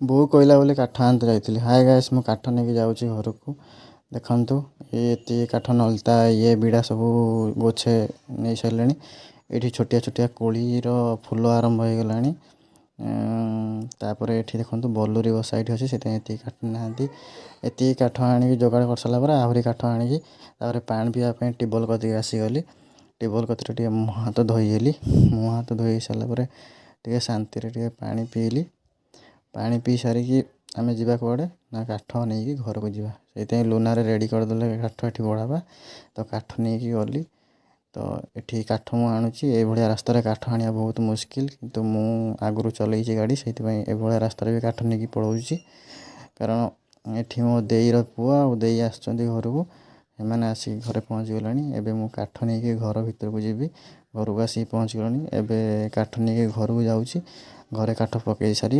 ବୋଉ କହିଲା ବୋଲି କାଠ ଆଣିତେ ଯାଇଥିଲି। ହାଏ ଗାଇସ୍, ମୁଁ କାଠ ନେଇକି ଯାଉଛି ଘରକୁ। ଦେଖନ୍ତୁ, ଏତିକି କାଠ, ନଳତା, ଇଏ ବିଡ଼ା ସବୁ ଗୋଛେ ନେଇ ସାରିଲେଣି। ଏଇଠି ଛୋଟିଆ ଛୋଟିଆ କୋଳିର ଫୁଲ ଆରମ୍ଭ ହେଇଗଲାଣି। ତାପରେ ଏଠି ଦେଖନ୍ତୁ, ବଲୁରି ବସା ଏଇଠି ଅଛି, ସେଥିପାଇଁ ଏତିକି କାଟି ନାହାନ୍ତି। ଏତିକି କାଠ ଆଣିକି ଯୋଗାଡ଼ କରିସାରିଲା ପରେ ଆହୁରି କାଠ ଆଣିକି, ତାପରେ ପାଣି ପିଇବା ପାଇଁ ଟ୍ୟୁବୱେଲ୍ କତିକି ଆସିଗଲି। ଟ୍ୟୁବୱେଲ୍ କତିରେ ଟିକେ ମୁହଁ ହାତ ଧୋଇହେଲି। ମୁହଁ ହାତ ଧୋଇ ସାରିଲା ପରେ ଟିକେ ଶାନ୍ତିରେ ଟିକେ ପାଣି ପିଇଲି। ପାଣି ପିଇ ସାରିକି ଆମେ ଯିବା କୁଆଡ଼େ ନା କାଠ ନେଇକି ଘରକୁ ଯିବା। ସେଇଥିପାଇଁ ଲୁନାରେ ରେଡ଼ି କରିଦେଲେ କାଠ ଏଠି ବଢ଼ାବା ତ କାଠ ନେଇକି ଗଲି। ତ ଏଠି କାଠ ମୁଁ ଆଣୁଛି। ଏଇଭଳିଆ ରାସ୍ତାରେ କାଠ ଆଣିବା ବହୁତ ମୁସ୍କିଲ, କିନ୍ତୁ ମୁଁ ଆଗରୁ ଚଲେଇଛି ଗାଡ଼ି, ସେଇଥିପାଇଁ ଏଭଳିଆ ରାସ୍ତାରେ ବି କାଠ ନେଇକି ପଳାଉଛି। କାରଣ ଏଠି ମୋ ଦେଇର ପୁଅ ଆଉ ଦେଇ ଆସିଛନ୍ତି ଘରକୁ। ଏମାନେ ଆସିକି ଘରେ ପହଞ୍ଚିଗଲେଣି। ଏବେ ମୁଁ କାଠ ନେଇକି ଘର ଭିତରକୁ ଯିବି। ଘରକୁ ଆସିକି ପହଞ୍ଚିଗଲେଣି। ଏବେ କାଠ ନେଇକି ଘରକୁ ଯାଉଛି। ଘରେ କାଠ ପକାଇ ସାରି